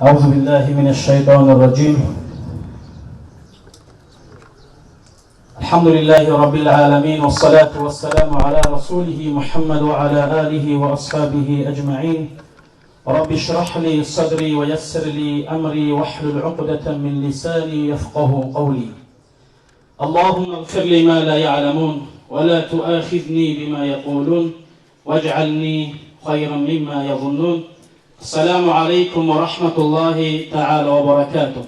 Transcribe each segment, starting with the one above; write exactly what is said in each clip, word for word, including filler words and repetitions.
أعوذ بالله من الشيطان الرجيم. الحمد لله رب العالمين، والصلاة والسلام على رسوله محمد وعلى آله وأصحابه أجمعين. رب اشرح لي صدري ويسر لي أمري واحلل عقدة من لساني يفقه قولي. اللهم اغفر لي ما لا يعلمون ولا تؤاخذني بما يقولون واجعلني خيرا مما يظنون. السلام عليكم ورحمة الله تعالى وبركاته.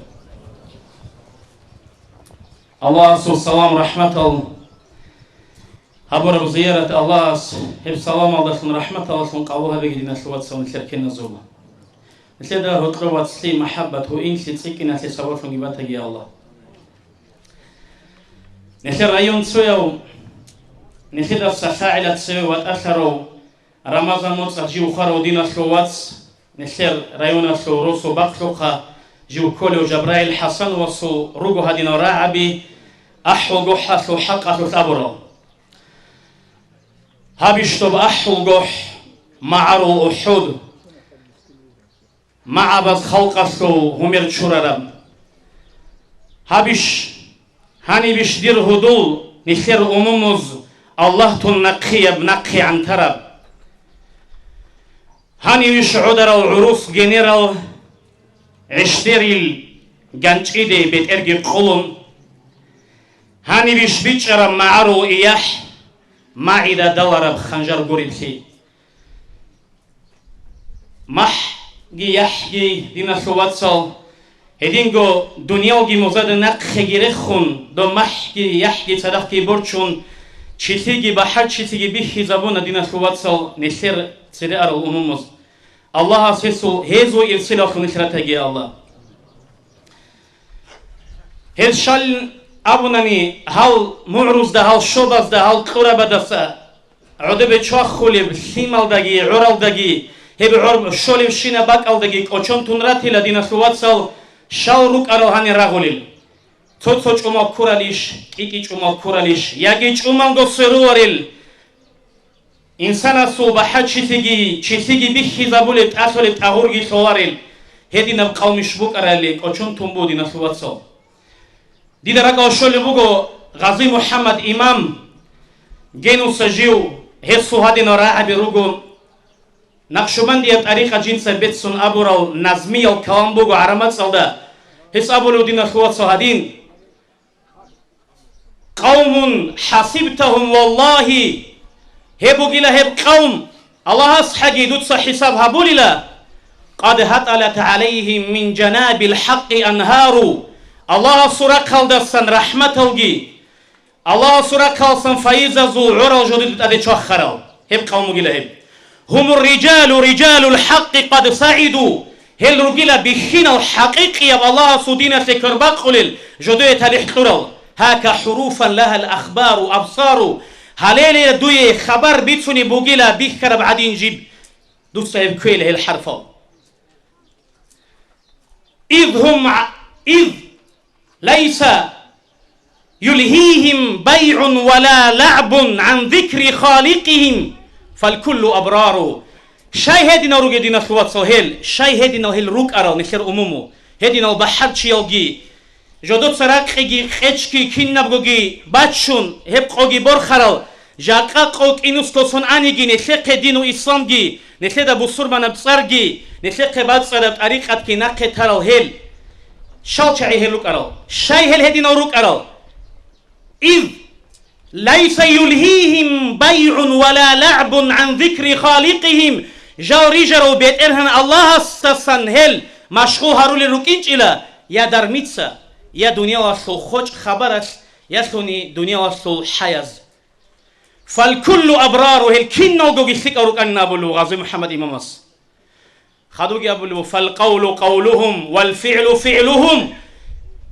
Аллагьасул салам-рахӀматал гьабураб зиярат Аллагьас гьеб саламалдалъун, рахӀматалдалъун къабул гьабеги, диналъул вацал, нилъер киназул. Нилъеда гьоркьор вацлъи, махӀаббат, гьуинлъи, цӀикӀкӀиналъе сабаблъун гибатаги, Аллагь. Нилъер район цояв, нилъеда сахагӀила цеве ватӀалъарав Рамазан моцӀалъ жив хварав диналъул вац, нилъер районалъул росу бакълъухъа жив кколев Жабраил ХӀасановасул руго гьадинал рагӀаби, АхӀул гохӀалъул хӀакъалъулъ абурал. Гьабищ доб АхӀул гохӀ, магӀарул УхӀуд, магӀабаз халкъалъул гьумер чурараб. Гьабищ, гьанибищ дир гьудул, нилъер умумуз Аллагьтун нахъияб нахъе гӀантараб. Гьанивищ гӀодарал гӀурус генерал гӀищдерил ганчӀиде бетӀерги къулун. Гьанивищ бичӀчӀараб магӀарул яхӀ, магӀида далараб ханжар гуриблъи. МахӀги яхӀги, диналъул вацал, гьединго дуниялги музада нахъеги рехун, доб махӀги яхӀги цадахъги борчун, чилъиги бахӀарчилъиги бихьизабуна, диналъул вацал, нилъер цере арал умумуз. Аллагьас гьесул, гьезул ирсилалъун нилъ ратаги, Аллагь. Гьез щалин абунани, гьал мугӀрузда, гьал щобазда, гьал кьурабадаса гӀодобе чвахулеб лъималдаги гӀоралдаги, гьеб гӀор щолебщинаб бакӀалдаги кӀочон тун ратила, диналъул вацал, щал рукӀарал гьанир рагъулел. Цо-цо чӀумал ккуралищ, кӀи-кӀи чӀумал ккуралищ, яги чӀумалго сверуларел. Инсанасул бахӀарчилъиги, чилъиги бихьизабулеб, тӀалъулеб тӀагъурги лъоларел, гьединаб къавмищ букӀарали кӀочон тун буго, диналъул вацал. Дида ракӀалде щолеб буго Гъази МухӀаммад имам, Генуса жив, гьесул гьадинал рагӀаби руго. Накъшубандияб тӀарикъат жинца бецун абурал назмиял калам буго гӀараб мацӀалда. Гьес абулев, диналъул вацал, гьадин: «Къавмун хӀасибтагьум, валлагьи», гьеб бугила гьеб къавм, Аллагьасхъаги дуца хӀисаб гьабулила, «къад гьатӀалат гӀалайгьим мин жанабил хӀакъи ангьару», Аллагьасул рахъалдасан рахӀматалги, Аллагьасул рахъалдасан файизазул гӀорал жодида тӀаде чвахарал, гьеб къавм бугила гьеб. «Гьумур риджалу, риджалул хӀакъи къад сагӀиду», гьел ругила бихьинал хӀакъикъияб Аллагьасул диналъе квербакъулел, жодое талихӀ кьурал. «Гьака хӀуруфан лагьал ахбару абсару», гьалеле дуе хабар бицунеб бугила бихьараб гӀадин жиб, дуца гьеб кквейила гьел хӀарпал. «Из гьум, из лайса юлгьигьим байгӀун ва ла лагӀбун гӀан зикри халикъигьим, фалкуллу абрару». Щай гьединал ругел, диналъул вацал, гьел, щай гьединал гьел рукӀарал нилъер умуму, гьединал бахӀарчиялги, жодоца ракъиги къечги кинабгоги бачун, гьеб къоги борхарал, жакъа къо кӀинусго сон аниги, нилъехъе дину исламги, нилъеда бусурманаб цӀарги, нилъехъе бацӀцӀадаб тӀарикъатги нахъе тарал гьел. Щал чагӀи гьел рукӀарал? Щай гьел гьединал рукӀарал? «Из лайса юлгьигьим байгӀун ва ла лагӀбун гӀан зикри халикъигьим», жал рижарав БетӀергьан Аллагьасдасан гьел машгъул гьарулел рукӀинчӀила, я дармица, я дуниялалъул хочӀ хабаралъ, я лъуни дуниялалъул хӀаяз. «Фалкуллу абрару», гьел киналгоги лъикӀал рукӀанин абулев Гъази МухӀаммад имамас. Хадуги абулеб: «Фалкъавлу къавлугьум, валфигӀлу фигӀлугьум».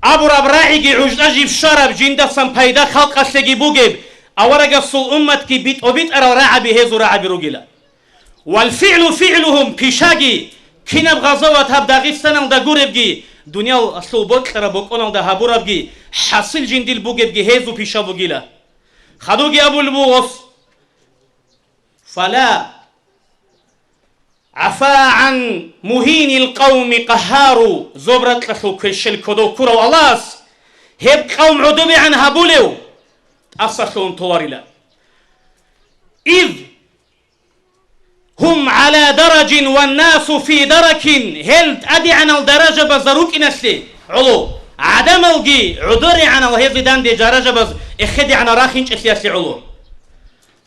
Абураб рагӀиги гӀужда жиб щвараб, жиндасан пайда халкъалъеги бугеб, аварагасул умматги битӀо-битӀарал рагӀаби гьезул рагӀаби ругила. «ВалфигӀлу фигӀлугьум», пишаги, кинаб гъазават гьаб Дагъистаналда гуребги, дуниялалъул бокьараб бокӀоналда гьабурабги, хӀасил жиндил бугебги гьезул пиша бугила. Хадуги абулеб буго: «Фала «ГӀафа гӀан мугьинил къавми къагьару», зоб-ракьалъул кверщел кодов ккурав Аллагьас гьеб къавм гӀодобегӀан гьабулев тӀасалъугьун толарила. «Из гьум гӀала даражин ва насу фи даракин», гьел тӀадегӀанал даражабазда рукӀиналъе гӀоло, гӀадамалги гӀодорегӀанал гьезде данде даражабаз эхедегӀанал рахинчӀелъиялъе гӀоло.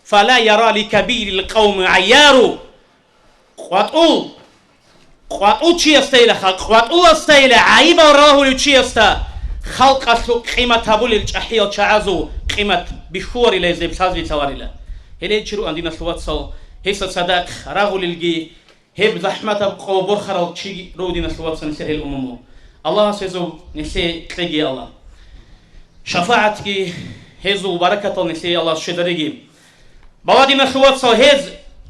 «Фала яра ли кабирил къавми гӀайяру». КъватӀул, къватӀул чиясдайилаха, къватӀуласдайила гӀайибал рагьулев чиясда халкъалъул къимат гьабулел чӀахӀиял чагӀазул къимат бихьуларила, гьезие лъазе лъаларила. Гьеле чи руан, диналъул вацал, гьесда цадахъ рагъулелги, гьеб захӀматаб къо борхарал чи руго, диналъул вацал, нилъер гьел умуму. Аллагьас гьезул нилъее кьеги, Аллагь. ШафагӀатги гьезул баракатал нилъее Аллагьас щвезариги. Балагье, диналъул вацал, гьез,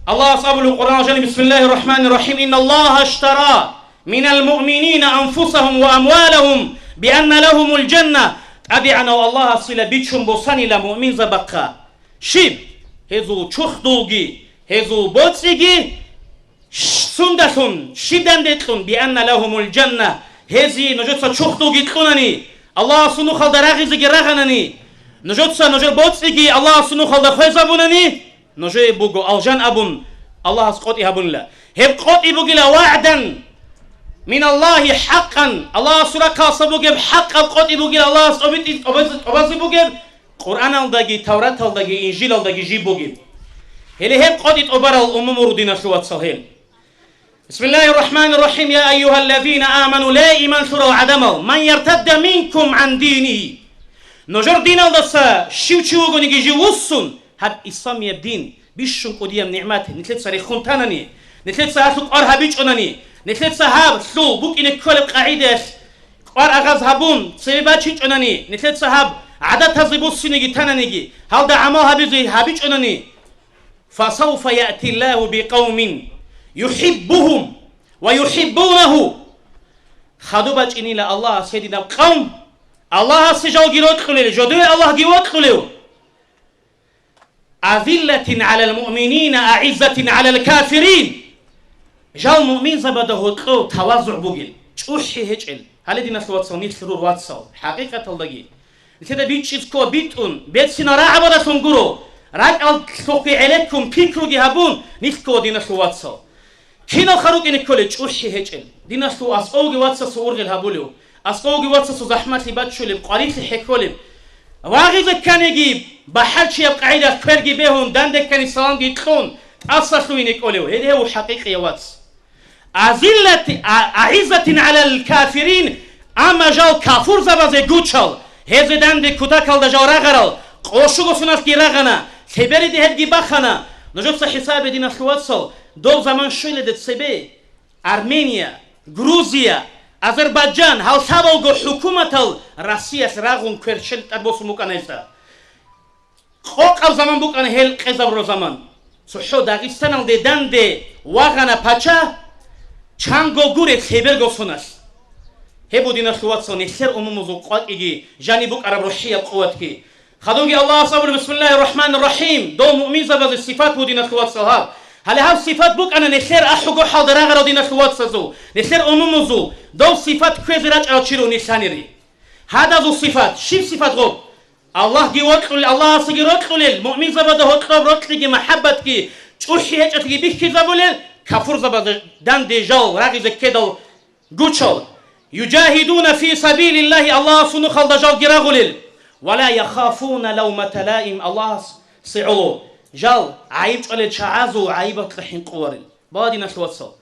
Аллагьас абулеб Къуръаналда жаниб: «Бисмиллагьир рахӀманир рахӀим. Инналлагьа аштара минал муъминина анфусагьум ва амвалагьум бианна лагьумул жанна». ТӀадегӀанав Аллагьасила бичун босанила муъминзабахъа. Щиб? Гьезул чурхдулги, гьезул боцӀиги. Сундалъун, щиб данде кьун? «Бианна лагьумул жанна», гьезие нужеца чурхдулги кьунани, Аллагьасул нухалда рагъизеги рагъанани, нужеца нужер боцӀиги Аллагьасул нухалда хвезабунани, нужее буго алжан абун, Аллагьас къотӀи гьабунила. Гьеб къотӀи бугила вагӀдан миналлагьи хӀакъан, Аллагьасул рахъалъа бугеб хӀакъаб къотӀи бугила, Аллагьас тӀобитӀи-, тӀобазе-, тӀобазе бугеб, Къуръаналдаги Тавраталдаги Инжилалдаги жиб бугеб. Гьеле гьеб къотӀи тӀобарал умуму руго, диналъул вацал, гьел. Бисмиллагьир рахӀманир рахӀим. Я айюгьаллазина аману, ле, иман лъурал гӀадамал, ман яртадда минкум гӀан динигьи. Нужер диналдаса щив чи вугониги жив вуссун, гьаб исламияб дин, бищун кӀудияб нигӀмат нилъеца рехун танани, нилъеца гьалъул кӀвар гьабичӀонани, нилъеца гьаб лъул букӀине кколеб къагӀидаялъ кӀвар агъаз гьабун, цебе бачинчӀонани, нилъеца гьаб гӀадатазе буссинеги тананиги, гьалда гӀамал гьабизе гьабичӀонани, «Фасавфа яътиллагьу бикъавмин юхӀиббугьум ва юхӀиббунагьу». Хадуб бачӀинила Аллагьас гьединаб къавм, Аллагьасе жалги рокьулел, жодое Аллагьги вокьулев. «Азиллатин гӀалал муъминина, агӀиззатин гӀалал кафирин». Жал муъминзабада гьоркьов тавазугӀ бугел, чӀухӀи гьечӀел. Гьале, диналъул вацал, нилъ рур вацал, хӀакъикъаталдаги. Нилъеда бичӀчӀиз ккола битӀун, бецинал рагӀабадалъун гуро, ракӀалъухъги гӀенеккун, пикруги гьабун, нилъ ккола, диналъул вацал. Киналха рукӀине кколел чӀухӀи гьечӀел. Диналъул аскӀовги вацасул ургъел гьабулев, аскӀовги вацасул захӀмалъи баччулеб, къварилъи хӀехьолеб. Вагъизе кканеги, бахӀарчияб къагӀида кверги бегьун, данде ккани саламги кьун, тӀасалъугьине кӀолев, гьел гьев хӀакъикъияв вац. Азиллати-, а-, агӀиззатин гӀалал кафирин, амма жал кафурзабазе гучал, гьезде данде кутакалда жал рагъарал, къошуго суналъги рагъана, лъебериде гьебги бахана. Нужеца хӀисабе, диналъул вацал, доб заман щвеледе цебе Армения, Грузия, Азербайджан, гьал лъабавго хӀукуматал Россиялъ рагъун кверщел тӀад босун букӀана гьезда. Къокъаб заман букӀана гьел къезабураб заман. ЦохӀо Дагъистаналде данде вагъана пача, чанго гуреб лъеберго соналъ. Гьеб буго, диналъул вацал, нилъер умумузул къвакӀиги жаниб букӀараб рухӀияб къуватги. Хадубги Аллагьас абула: «Бисмиллагьир рахӀманир рахӀим». Дов муъминзабазе сипат буго, диналъул вацал, гьаб. Гьале гьаб сипат букӀана нилъер ахӀуго хӀалда рагъарал, диналъул вацазул, нилъер умумузул, дов сипат кквезе рачӀарал чи руго нилъанири. Гьадазул сипат, щиб сипат гъоб? Аллагьги вокьулел, Аллагьасеги рокьулел, муъминзабада гьоркьоб рокьиги махӀаббатги чӀухӀи гьечӀолъиги бихьизабулел, кафурзабазда данде жал рагъизе ккедал гучал. «Южагьидуна фи сабилиллагьи», Аллагьасул нухалда жалги рагъулел. «Ва ла яхафуна лавмата лаим», Аллагьасе гӀоло жал гӀайиб чӀвалел чагӀазул гӀайибалъухъ хӀинкъуларел. Балагье, диналъул вацал.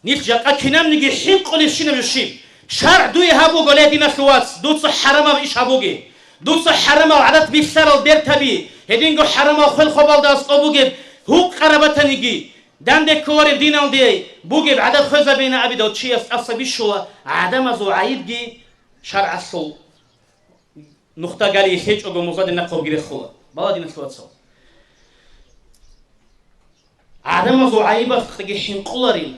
Нилъ жакъа кинабниги хӀинкъулебщинаб жо щиб? ШаргӀ дуе гьаб буго, ле, диналъул вац, дуца хӀарамаб иш гьабуге. Дуца хӀарамал гӀадат бихьарал бертаби, гьединго хӀарамал хвел-хвабалда аскӀоб бугеб гьукъараб батаниги, данде кколареб диналде бугеб гӀадат хвезабейин абидал чияс тӀаса бищула гӀадамазул гӀайибги шаргӀалъул нухда галие лъечӀого мурзаде нахъ гьобги рехула. Балагье, диналъул вацал. ГӀадамазул гӀайибалъухъги хӀинкъуларил.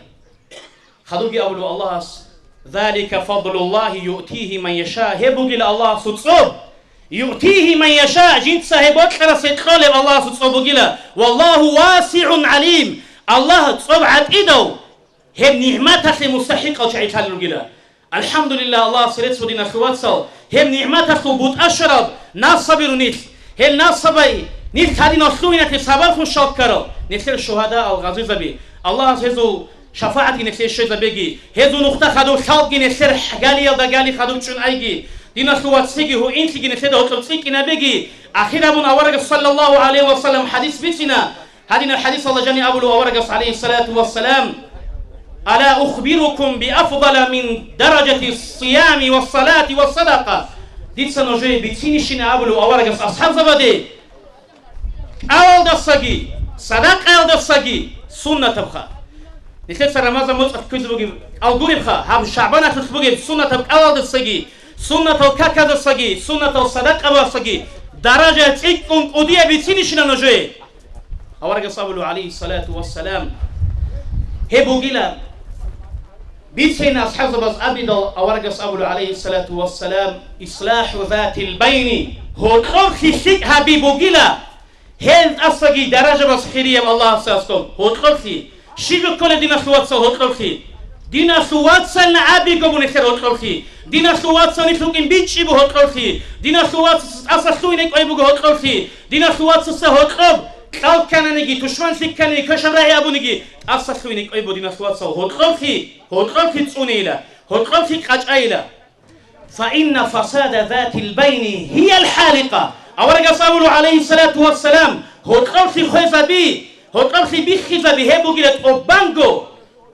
Хадубги абулеб Аллагьас: «Залика фадлуллагьи юътигьи ман яша». Гьеб бугила Аллагьасул цӀоб. «Юътигьи ман яша», жинца гьеб бокьарасе кьолеб Аллагьасул цӀоб бугила. «Валлагьу васигӀун гӀалим». Аллагь цӀоб гӀатӀидав, Гьеб нигӀматалъе мустахӀикъал чагӀи лъалел ругила. АлхӀамдулиллагь, Аллагьасе рецц буго, диналъул вацал, гьеб нигӀматалъул бутӀа щвараб насаб буго нилъ. Гьел насабай нилъ гьадинал лъугьиналъе сабаблъун щал ккарал, нилъер шугьадаал, гъазизаби. Аллагьас гьезул шафагӀатги нилъее щвезабеги, гьезул нухда хадуб лъалги, нилъер галиялда гали хадуб чӀун айги, диналъул вацлъиги гьуинлъиги нилъеда гьоркьоб цӀикӀкӀинабеги. Ахир абун аварагас, саллаллагьу гӀалайгьи ва саллам, хӀадис бицина. Гьадинаб хӀадисалда жаниб абулеб аварагас, гӀалайгьиссалату вассалам: «Ала ухбирукум би афдала мин даражати ссиями вассалати вассадакъа?» Дица нужее бицинищина абулеб аварагас асхӀабзабаде, кӀалалдасаги, садакъаялдасаги суннатабха. Нилъеца Рамазан моцӀалъ кквезе бугеб кӀал гуребха, гьаб ШагӀбаналъулъ бугеб суннатаб кӀалалдасаги, суннатал каказдасаги, суннатал садакъабасаги даража цӀикӀкӀун кӀудияб бицинищина нужее? Аварагас абулеб, гӀалайгьиссалату вассалам, гьеб бугила, бицейин асхӀабзабаз абидал, аварагас абулеб, гӀалайгьиссалату вассалам: «ИслахӀу затил байна», гьоркьоблъи лъикӀ гьаби бугила. Гьел тӀасаги даражабаз хирияб Аллагьасда аскӀоб гьоркьоблъи. Щиб кколеб, диналъул вацал, гьоркьоблъи? Диналъул вацалин абиго буго нилъер гьоркьоблъи. Диналъул вацал нилъ рукӀин бичӀчӀи буго гьоркьоблъи. Диналъул вацас тӀаса лъугьине кӀвей буго гьоркьоблъи. Диналъул вацасда гьоркьоб кьал ккананиги, тушманлъи кканиги, квешаб рагӀи абуниги, тӀаса лъугьине кӀвей буго, диналъул вацал, гьоркьоблъи, гьоркьоблъи цӀунейила, гьоркьоблъи къачӀайила. «Фа инна фасада затил байна гьиял хӀаликъа». Аварагас абулеб, гӀалайгьиссалату вассалам, гьоркьоблъи хвезаби, гьоркьоблъи биххизаби гьеб бугила тӀубанго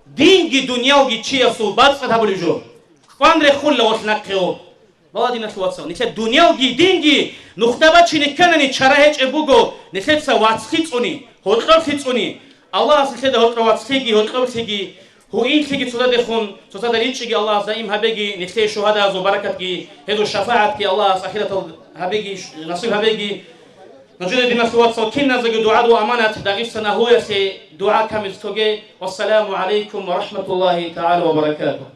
динги дуниялги чиясул бацӀцӀад гьабулеб жо. Кван рехула гьелъ нахъе гьоб. Балагье, диналъул вацал, нилъер дуниялги динги нухда бачине кканани чара гьечӀеб буго нилъеца вацлъи цӀуни, гьоркьоблъи цӀуни. Аллагьас нилъеда гьоркьоб вацлъиги, гьоркьоблъиги, гьуинлъиги цоцадехун цоцазда ричӀчӀиги Аллагьас даим гьабеги, нилъее шугьадаязул баракатги, гьезул шафагӀатги Аллагьас ахираталда гьабеги, насиб гьабеги. Нужеда, диналъул вацал, киназдаги дугӀа дур аманат, Дагъистан агьлуялъе дугӀа камизе тоге. Вассаламу гӀалайкум ва рахӀматуллагьи тагӀала ва баракатугь.